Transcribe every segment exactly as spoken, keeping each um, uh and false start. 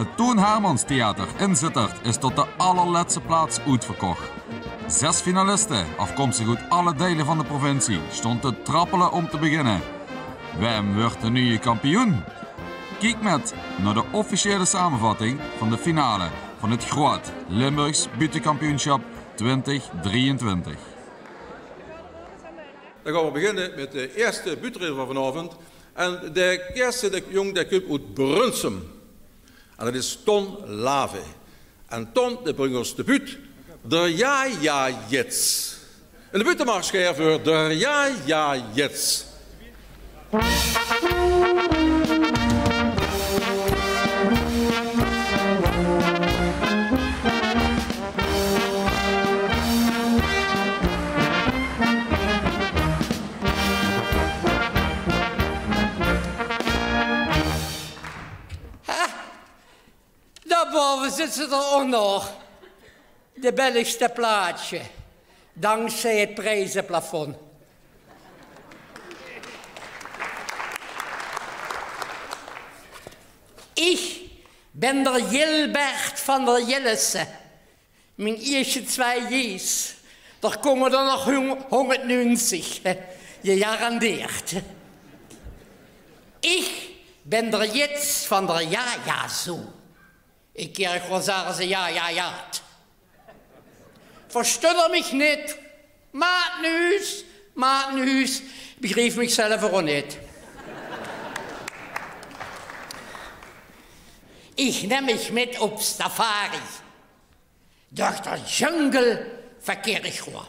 Het Toon Hermans Theater in Zitterd is tot de allerlètste plaats oetverkoch. Zes finaliste, afkomstig oet alle deile van de provincie, stónge te trappele óm te beginne. Wae wuuert de nuje kampioen? Kiek mit nao de officiële samevatting van de finale van het Groot Limburgs Buuttekampioensjap twintig drieëntwintig. Dan gaon v'r beginne mit de ierste buutteridder van vanaovend. En de ierste, de jóng, dae kump oet Brunssum. En det is Ton Lave. En Ton, dae bringk ós de buut Der Ja, ja, jetzt. En de buuttemarsj gaon v'r veur Der Ja, ja, jetzt. Ha, dao baove zitte ze d'r ouch nog. De belligste plaatsje, dankzij het prijzenplafond. Ich bin der Jilbert van der Jillesse. Mien ierste tswai J's, d'r kómme d'r nog hung-, hóngerdnuungzig, gegarandeerd. Ich bin der Jits van der Ja, ja, zo. Ich kèr gewoon zage ze ja, ja, ja. Verstudder mich nit. Maat nuus, maat nuus. Begrief mich zelf ouch nit. Ich nèm mich mit op safari. Durch der jungle verkèr ich gewoon.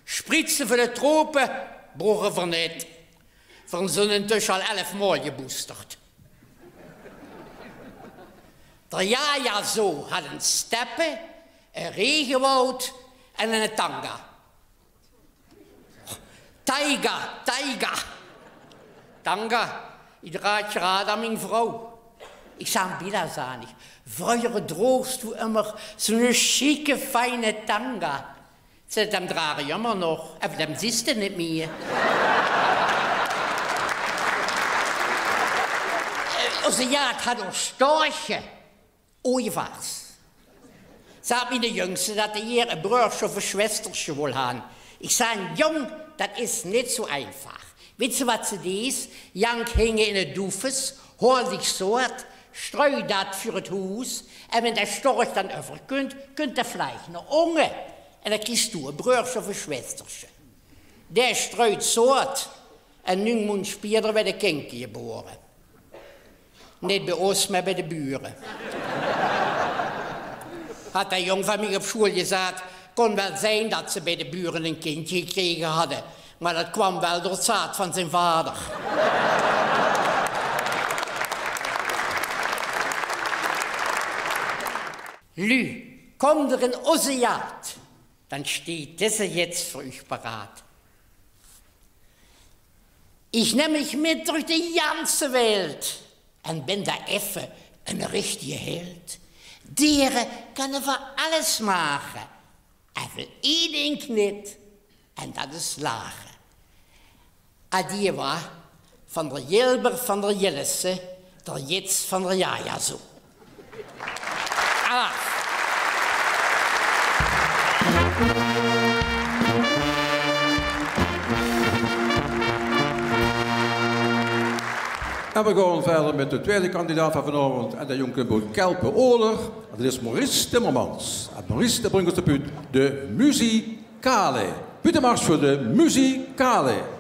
Spritze veur de trope broche v'r nit. V'r zeen intösje al elf maol geboosterd. Der Ja, ja, zo had ein steppe, ein regewoud en eine tanga. Taiga, taiga. Tanga, ich draag 't graad aan mien vrouw. Ich zaan Bila, zaan ich: Vreuger droogs doe ummer zoe'ne sjieke, fijne tanga. Zèt: Dae draag ich ummer nog, en dae zuus te nit mieë. Eh, ózze Jaad had ouch sjtorche. Ooievaars. Zaat miene jüngste, dat dae hie e breursje of e sjwestersje wol han. Ich zaan: Jóng, dat is nit zo einfach. Wits se wat se deis? Jank hinge in 't doefes, haol dich zoat, sjtrui dat veur 't hoes, en wen dae sjtorch dan uvver kunt, kunt dae vleich nao ónge. En dan kriegs doe e breursje of e sjwestersje. Dae sjtruit zoat, en nuung moond sjpieter woort e kindje gebore. Nit bie ós, mer bie de bure. Had dae jóng van mich op sjoeal gezaat: Kón waal zeen dat ze bie de bure e kindje gekrege hadde, mer dat kwaam waal door 't zaad van zien vader. Lu, kóm d'r in ózze Jaad, dan sjteet dizze jits veur uch paraat. Ich nèm uch mit durch de janse welt en bin dao effe eine richtige held. Diere kónne veur alles mache, evel ein dink nit, en dat is lache. Adiewa van der Jilbert van der Jillesse, der jits van der Jaja zo. Alaaf. En v'r gaon wiejer mit de twiede kandidaat van vanaovend. En dae jóng kump oet Kelpen-Oler. En dat is Maurice Timmermans. En Maurice, dae bringk ós de buut De Muzikale. Buuttemarsj veur De Muzikale.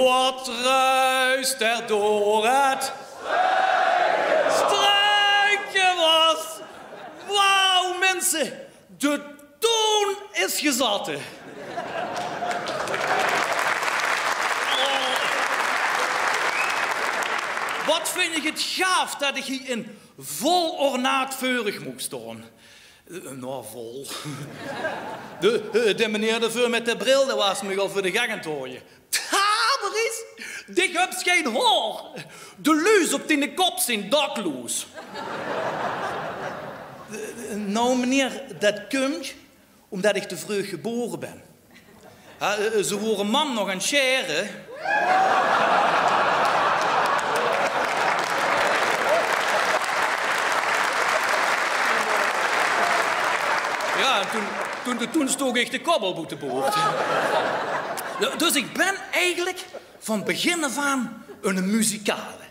Wat ruist er door het struikgewas? Wauw, mensen, de toon is gezatte. Wat vind ik het gaaf dat ik hier in Vol ornaat veurig moog staon. Eh, nou, vol. De, eh, de meneer d'rveur mit de bril, dae waas mich al veur de gek aan 't haoje. Tja, Maurice, dich höbs gein haor. De luus op diene kop zeen dakloos. Eh, nou, meneer, det kump ómdet ich te vreug gebore bön. Jao, eh, ze wore mam nog aan 't sjaere. Jao, en toen, toen, toen stook ich de kop al boete boord. Jao, dus ich bön eigelik van begin aaf aan eine muzikale.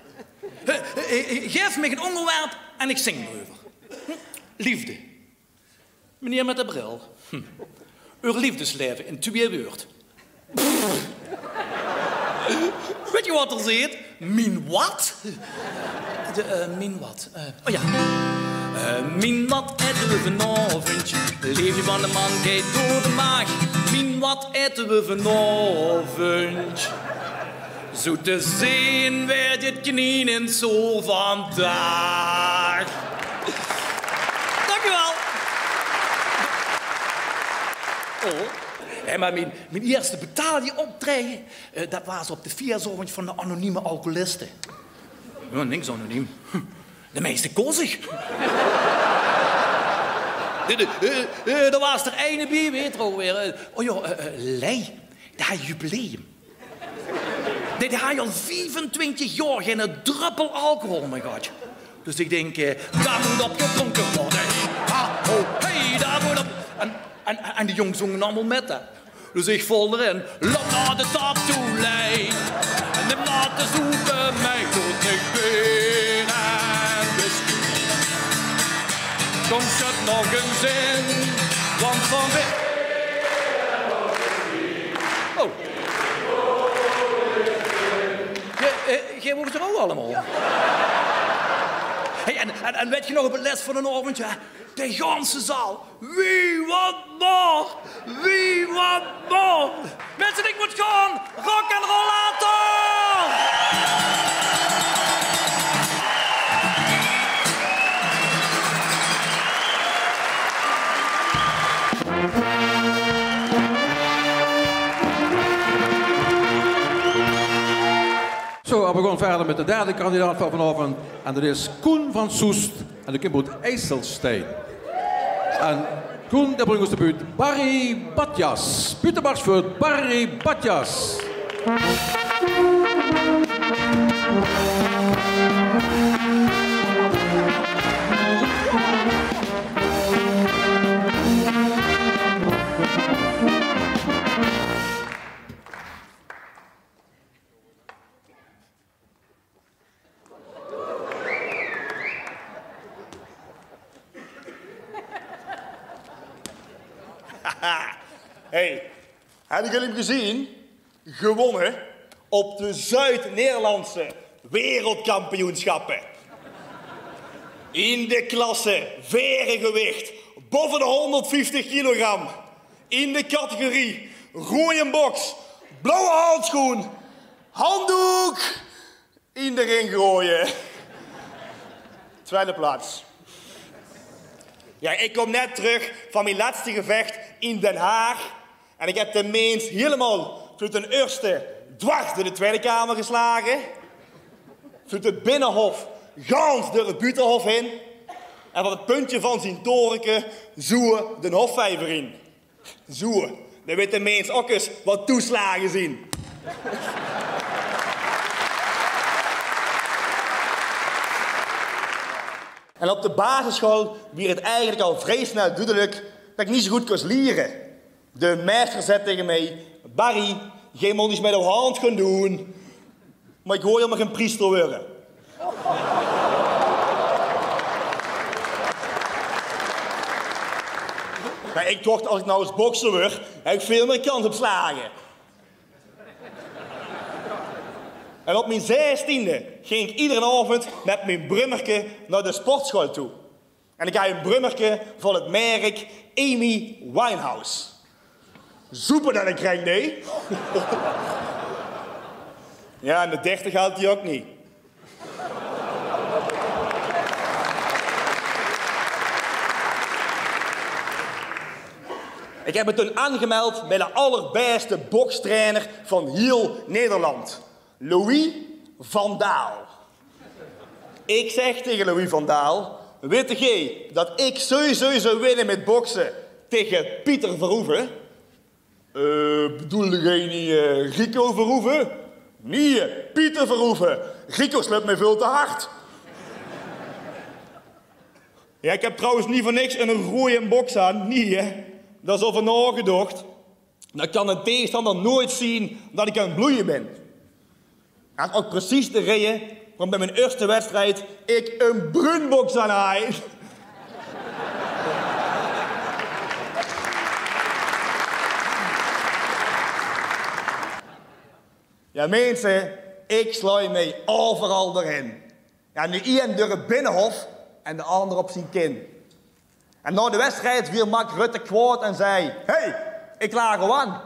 Eh, eh, eh, gaef mich ein óngerwerp en ich zing d'reuver. Liefde. Meneer mit de bril. Hm. Eur liefdeslaeve in twieë wäörd. Wèt geer waat d'r zeet? Mien waat? De, eh, mien waat? Eh, o jao. Eh, mien waat aete v'r vanaovendj? Leefdje van de man geit door de maag. Mien waat aete v'r vanaovendj? Zoe te zeen waert 't knien in zoel vandaag. Dank u wel. Oh, hè, mer mien, mien ierste betaalde optraeje, eh, det waas op de viersaovendj van de anonieme alcoholiste. Jao, niks anoniem. De meiste kós ich. De, de, eh, eh, d'r waas d'r eine bie, weit geer waal weer, eh, o jao, eh, eh, Lei. Dae haaj jubileum. Dae, dae haaj al viefentwintig jaor geine dröppel alcohol mie gehad. Dus ich dink, eh, dao mót op gedrónke waere. Ha, ho, hey, dao mót op. En, en, en die jónges zónge allemaol mit, hè. Dus ich vol d'rin. Lap nao de tap toe, Lei. En de matte zoete mei good ich bin en whisky. Kóm, zèt nog ins in, want van de... Oh. Geer, eh, geer woort d'r ouch allemaol. Hey, en, en, en wèt geer nog op 't lèst van d'n aovendj, hè? De ganse zaal. Wie waat nog? Wie waat nog? Minse, ich mót gaon. Rock en rollator! Zo, v'r gaon wiejer mit de derde kandidaat van vanaovendj. En det is Koen van Soest. En dae kump oet IJsselstein. En Koen, dae bringk ós de buut Barry Badjas. Buuttemarsj veur Barry Badjas. Hey, höb geer 'm gezeen? Gewónne op de Zuid-Nederlandse wereldkampioenschappe. In de klasse veregewicht, bove de hónderdvieftig kilogram. In de categorie roeje boks, blauwe handsjoen, handdook in de ring goeje. Twiede plaats. Jao, ich kóm net trök van mien lètste gevech in Den Haag. En ich höb de mins hielemaol vanoet d'n Ierste dwars door de Twiede Kamer geslage. Vanoet 't Binnenhof gans door 't Buutenhof hin. En van 't puntje van zien toreke zoe d'n Hofvijver in. Zoe, dan weit de mins ouch ins waat toeslage zien. En op de basissjool wier 't eigelik al vrie snel dudelik det ich neet zoe good kós liere. De meister zaet taenge mich: "Barry, geer mót ins mit ow hand gaon doon." Mer ich wól hielemaol gein priester waere. Mer ich dach, es ich noe ins bokser waer, höb ich väöl mieë kans op slage. En op mien zestiende ging ich iederen aovend mit mien brummerke nao de sportschool toe. En ich haw ein brummerke van 't merk Amy Winehouse. Zoepe en ein kreng, nae? Jao, en de dertig haalt die ouch neet. Ik heb me toen aangemeld bij de allerbeste bokstrainer van heel Nederland, Louis van Daal. Ik zeg tegen Louis van Daal: "Witte gij dat ik sowieso zou winnen met boksen tegen Pieter Verhoeven?" "Eh, bedoelde gij niet, eh, Rico Verhoeven?" "Nee, Pieter Verhoeven. Rico sluit mij veel te hard." Ja, ik heb trouwens niet voor niks een rode boks aan. Nee, hè. Dat is over nagedacht. Dan kan een tegenstander nooit zien dat ik aan het bloeien ben. Dat is ook precies de reden waarom bij mijn eerste wedstrijd ik een bruinboks aan haai. Ja, mensen, ik slooi mij overal doorheen. Ja, nu een door het binnenhof en de ander op zijn kin. En na de wedstrijd viel Mark Rutte kwaad en zei: "Hey, ik klaag jou aan."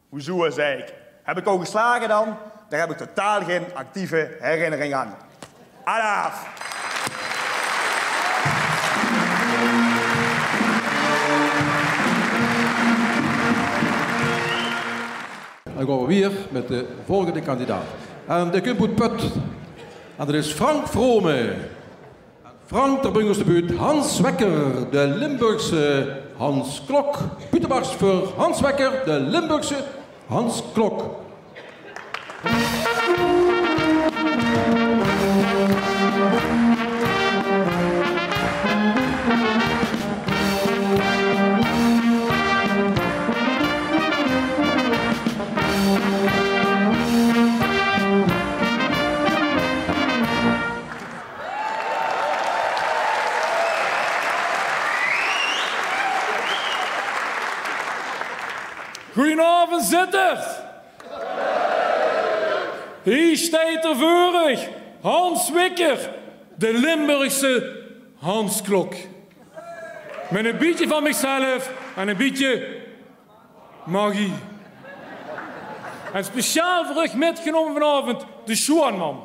"Hoezo?" zei ik. "Heb ik jou geslagen dan?" "Daar heb ik totaal geen actieve herinnering aan." Alaaf! Dan gaan we weer met de volgende kandidaat. En de kump oet Put. En dat is Frank Vrome. Frank, dao bringt os de buut Hans Wekker, de Limburgse Hans Klok. Buuttemars veur Hans Wekker, de Limburgse Hans Klok. Goeienaovend, zitters. Hie steit er veur uch, Hans Wekker, de Limburgse Hans Klok. Mit e bietje van mezelf en e bietje magie. En speciaal veur uch mitgenómme vanaovend de sjoonmam.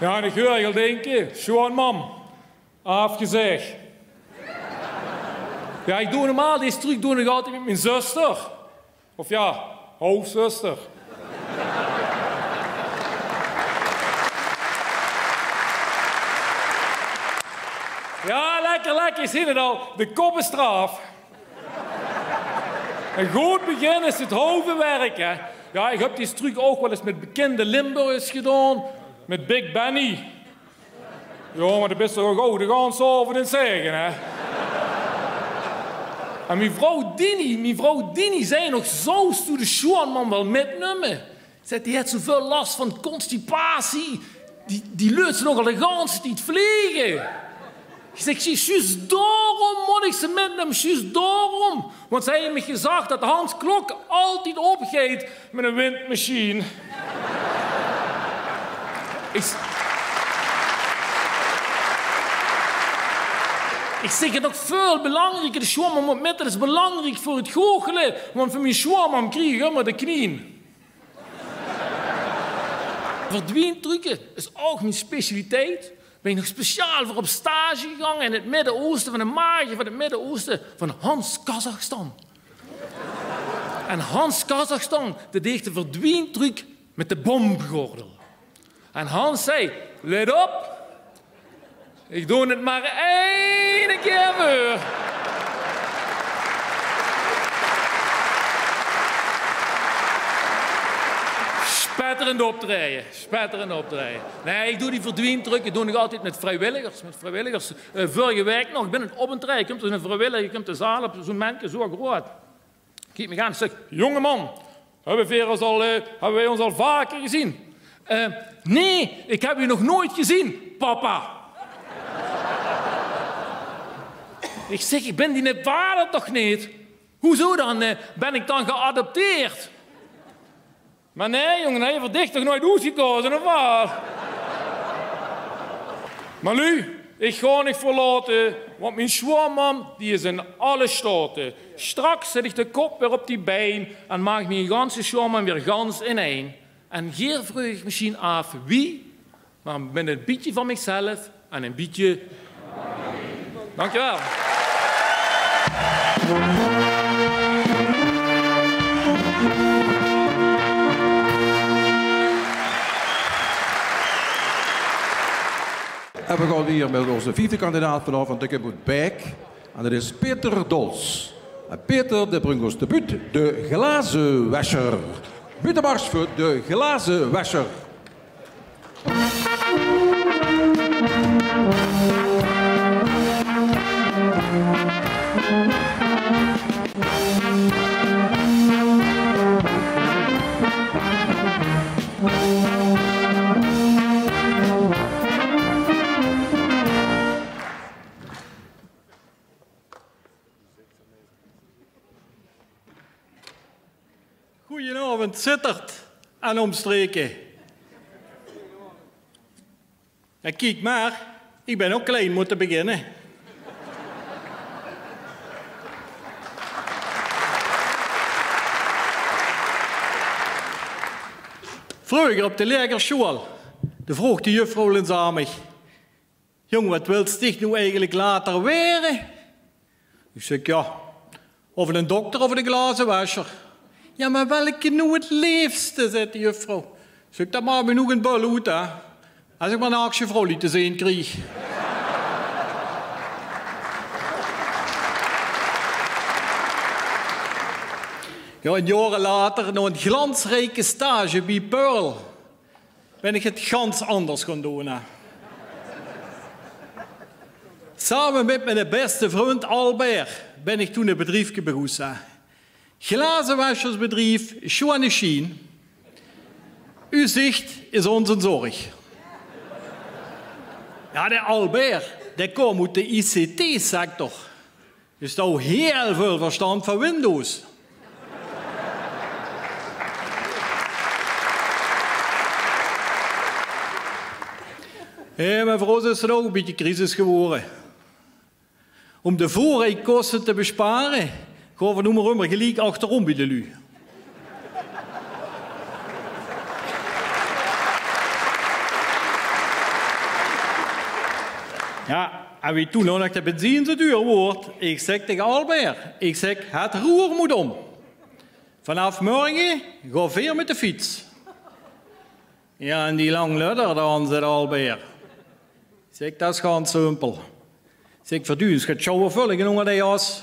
Ja, en ich huur uch al dinke, sjoonmam, aafgezag. Ja, ich doon normaal dees truc doon ich altied mit mien zuster. Of ja, hoofzuster. Ja, lekker, lekker, ich zeen 't al. De kop is d'raaf. Ein good begin is 't halve werk, hè. Ja, ich höb dees truc ouch waal ins mit bekinde Limburgers gedaon. Mit Big Benny. Ja, mer det bis se toch ouch de ganse aovend aan 't zègke, hè? En mien vrouw Dini, mien vrouw Dini zag nog: "Zóws doe de sjoonmam waal mitnumme?" Zaet: "Die haet zoväöl las van constipatie, die, die leut ze nogal de ganse tied vlege." Ich zèk: "Zjus, zjus daorum mót ich ze mitnumme, zjus daorum." Want ze haet mich gezag det Hans Klok altied opgeit mit ein windmachien. Ich, ich zèk 't nog väöl belangrieker, de sjoonmam mót mit, det is belangriek veur 't goochele, want van mien sjoonmam krieg ich ummer de knien. Verdwientrucke is ouch mien specialiteit. Bön ich nog speciaal veur op stage gegange in 't Midde-Ooste, van de magie van 't Midde-Ooste, van Hans Kazachstan. En Hans Kazachstan, dae deeg de verdwientruc mit de bomgordel. En Hans zag: "Let op, ich doon 't mer eine kier veur." Spetterend optraeje, spetterend optraeje. Nae, ich doon die verdwientrucke doon ich altied mit vriewilligers, mit vriewilligers. Eh, vörrige waek nog, ich bön aan 't optraeje, kump d'r eine vriewilliger, kump de zaal op, zoe'n menke, zoe groeat. Kiek mich aan, zaet: "Jongeman, höbbe veer ós al, eh, höbbe veer ós al vaker gezeen?" "Eh, nae, ich höb uch nog noeit gezeen, papa." Ich zèk: "Ich bön diene vader toch neet? Hoezo dan? Eh, bön ich dan geadopteerd?" "Mer nae, jóng, hae haet veur dich toch noeit oetgekaoze, of waal?" "Mer luuj, ich gaon uch verlaote, want mien sjoonmam, die is in alle staote. Straks zèt ich de kop weer op die bein en maak mien ganse sjoonmam weer gans inein. En geer vraogt uch mesjien aaf wie, mer mit e bietje van michzelf en e bietje." Dankjewel. En we gaon wiejer mit ózze viefde kandidaat vanaovend, dae kump oet Baek. En det is Peter Dols. En Peter, dae bringk ós de buut De Glazewesjer. Buuttemars veur De Glazewesjer. Goojenaovend, Zitterd en ómstreke. Jao, kiek mer, ich bön ouch klein mótte beginne. Vreuger op de laeger sjoal, dao vroog de juffrouw ins aan mich: "Jóng, waat wils dich noe eigelik later waere?" Ich zèk: "Jao, of eine dokter of eine glazewesjer." "Jao, mer welke noe 't leefste?" zaet de juffrouw. Ich zèk: "Det maak mich noe gein bal oet, hè. Es ich mer ein aksje vrouwluuj te zeen krieg." Jao, en jaore later, nao ein glansrieke stage bie Pearl, bön ich 't gans anders gaon doon, hè. Same mit miene bèste vrund Albert bön ich toen e bedriefke begós, hè. Glazewesjersbedrief Sjoeane Sjien. Uw zicht is onze zorg. Jao, de Albert, dae kaom oet de I C T-sector. Dus dae haw hiel väöl versjtandj van Windows. Hè, mer veur ós is 't ouch e bietje crisis gewore. Óm de veurriekóste te bespare, gaon v'r noe mer ummer geliek achterom bie de luuj. Jao, en wie toen ouch nog de benzine zoe duur woort, ich zèk taenge Albert, ich zèk: "Het roer mót óm. Vanaaf mörge gaon veer mit de fiets." "Jao, en die lang ledder dan?" zaet Albert. Ich zèk: "Det is gans simpel." Ich zèk: "Verduuns, gaot sjouwe völle ónger de jas."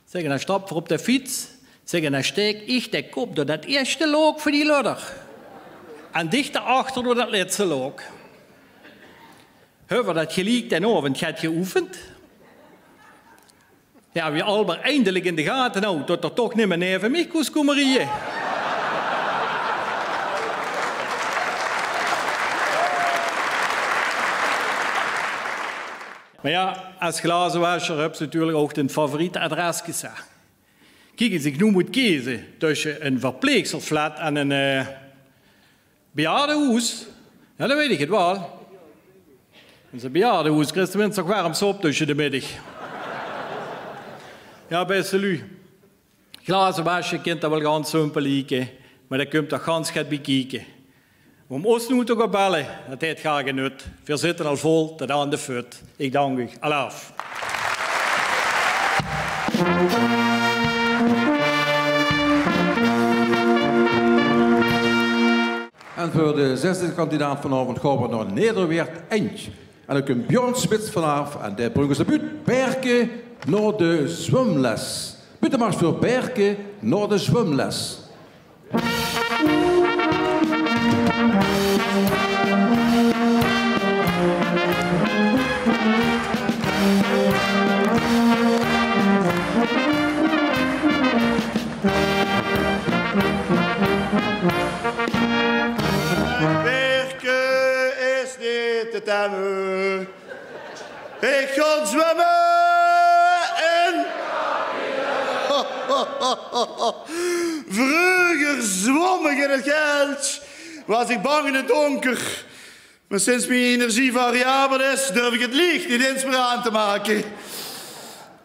Ich zèk: "En dan sjtap v'r op de fiets." Ich zèk: "En dan sjtaek ich de kop door det ieësjte laok van die ledder. En dich dao achter door det lètste laok." Höbbe v'r det geliek daen aovend get geoefend. Jao, wie Albert eindelik in de gate haw det 'r toch nimmer neve mich kós kómme rieje. Mer jao, es glazewesjer höbs se natuurlik ouch dien favoriete adreskes, hè. Kiek, es ich noe mót keze tösje ein verpleegstersflat en ein, eh, bejaardehoes, jao, dan weit ich 't waal. In zoe'n bejaardehoes kriegs se tenminste nog werm sop tösje de middig. Jao, bèste luuj. Glazewesje kint d'r waal gans simpel lieke, mer dao kump toch gans get bie kieke. Óm ós noe te gaon belle, det haet gaar gein nut. Veer zitte al vol tot aan de fut. Ich dank uch. Alaaf. En veur de zesde kandidaat vanaovend gaon v'r nao Nederweert-Eindj. En dao kump Björn Smits vanaaf en dae bringk ós de buut Berke nao de zwumles. Buuttemars veur Berke nao de zwumles. Berke is neet te temme. Ich gaon zwumme in. Vreuger zwom ich in 't geldj, waas ich bang in 't donker. Mer sinds mien energie variabel is, durf ich 't leech neet ins mier aan te make.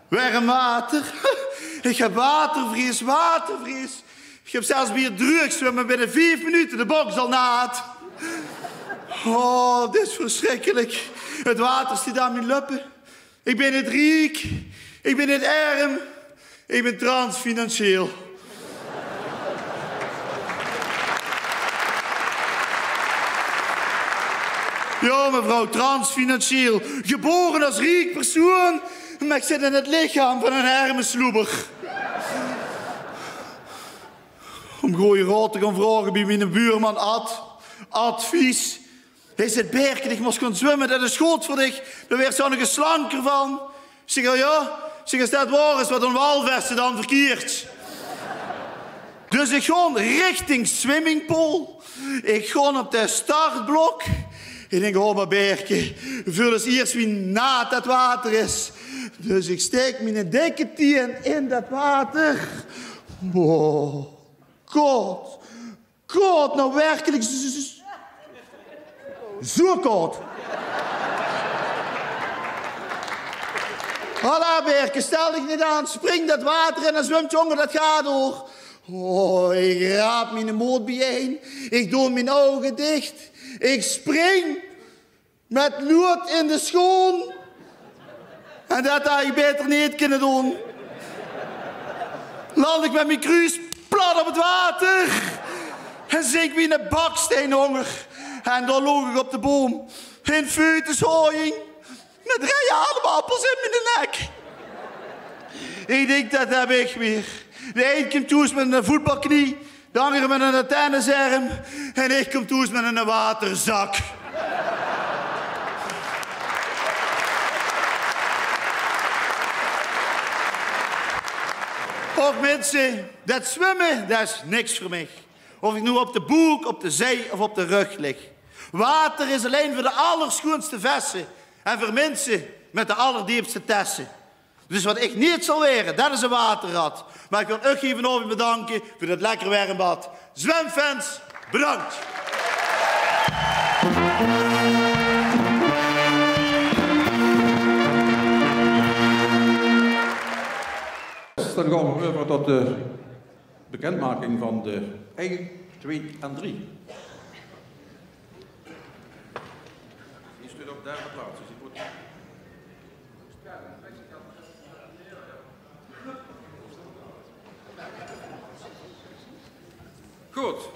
Werm water. Ich höb watervrees, watervrees. Ich höb zelfs bie 't dreugzwumme binne vief minute de boks al naat. Oh, dit is versjrikkelik. 't Water steit aan mien löppe. Ich bön neet riek. Ich bön neet erm. Ich bin transfinancieel. Jao, mevrouw, transfinancieel. Gebore es riek persoeën, mer ich zit in 't lichaam van 'nen erme sloeber. Óm gooje raod te gaon vraoge bie miene buurman Ad. Advies. Hae zaet: "Berke, dich mós gaon zwumme, det is good veur dich. Dao waers se nog slanker van." Ich zèk: "O jao?" Ich zèk: "Es det waor is waat ein walvisse dan verkiert." Dus ich gaon richting swimmingpool. Ich gaon op de startblok. Ich dink: "O, mer Berke, veul ins iers wie naat det water is." Dus ich staek miene dikke tieën in det water. O, kaod. Kaod, noe werkelik z-, z-, z-, zoe kaod. Alla, Berke, stel dich neet aan. Spring det water in en zwum, jóng, det geit door. O, ich raap miene mood biejein. Ich doon mien ouge dich. Ich spring. Mit lood in de sjoon. En det haw ich baeter neet kinne doon. Land ich mit mien kruus plat op 't water. En zink wie 'ne bakstein ónger. En dao loog ich op de boum. In foetushouding. Mit drie adepappels in miene nek. Ich dink, det höb ich weer. De ein kump thoes mit 'n voetbalknie. De anger mit 'ne tenniserm en ich kóm thoes mit 'ne waterzak. Och minse, det zwumme, det is niks veur mich. Of ich noe op de boek, op de zij of op de rögk lig. Water is allein veur de allersjoeënste vesse en veur minse mit de allerdeepste tesse. Dus waat ich neet zal waere, det is ein waterrat. Mer ich wil uch hie vanaovend bedanke veur det lekker werm bad. Zwemfans, bedank! Dan gaon v'r euver tot de bekendmaking van de ein, twee en drie. Die steit op de derde plaats, dus die mót Good.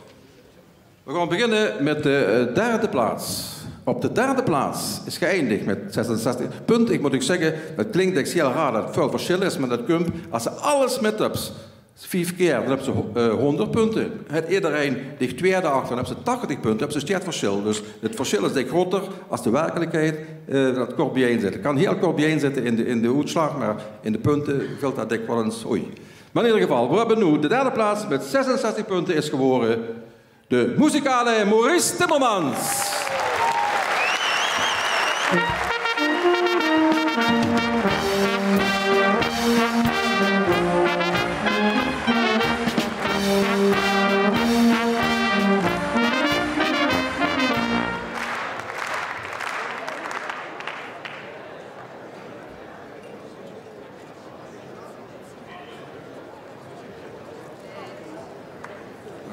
V'r gaon beginne mit de, eh, derde plaats. Op de derde plaats is geëindig mit zesenzestig punte. Ich mót uch zègke, det klink dèks hieël raar det 't väöl versjil is, mer det kump es se alles mit höbs. Vief kier, dan höbs se, eh, hóngerd punte. Het ederein dich twiede achter, dan höbs se tachtig punte, höbs se stieët versjil. Dus 't versjil is dèk groter es de werkelikheid, eh, det kort biejein zit. 't Kan hieël kort biejein zitte in de, in de oetslaag, mer in de punte vilt det dèk waal ins, oei. Mer in eder geval, v'r höbbe noe de derde plaats mit zesenzestig punte is gewore de muzikale Maurice Timmermans.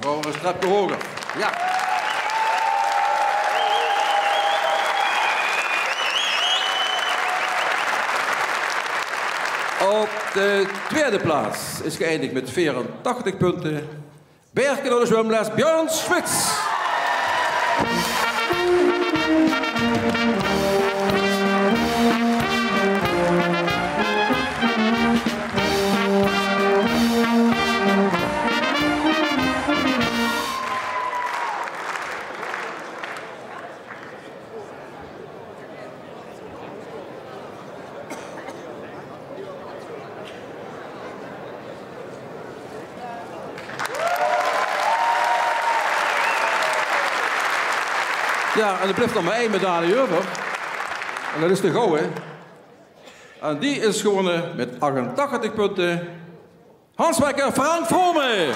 Dan gaon v'r ein sjtepke hoger. Jao. Op de twiede plaats is geëindig mit veerentachtig punte Berke nao de zwemles, Björn Schmitz. Jao, en d'r blief nog mer ein medaille euver. En det is de gouwe. En die is gewónne mit achtentachtig punte. Handwerker Frank Vrome.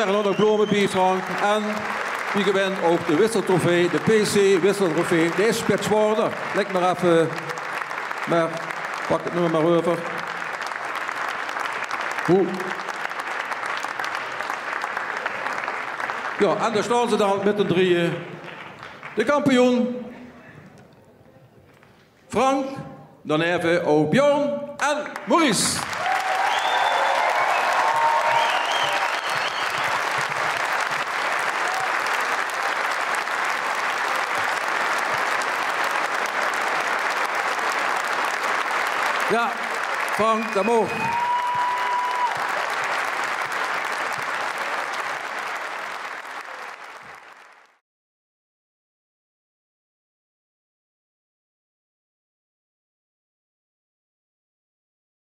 En dan nog blome bie, Frank. En wie gewend ouch de wisseltrofee, de P C wisseltrofee. Dae is get zwaorder. Lèk mer effe, mer pak 't noe mer euver. Hoe? Jao, en dao staon ze dan mit hun drieje. De kampioen. Frank, dan effe ouch Bjorn en Maurice. Jao, Frank, det maag.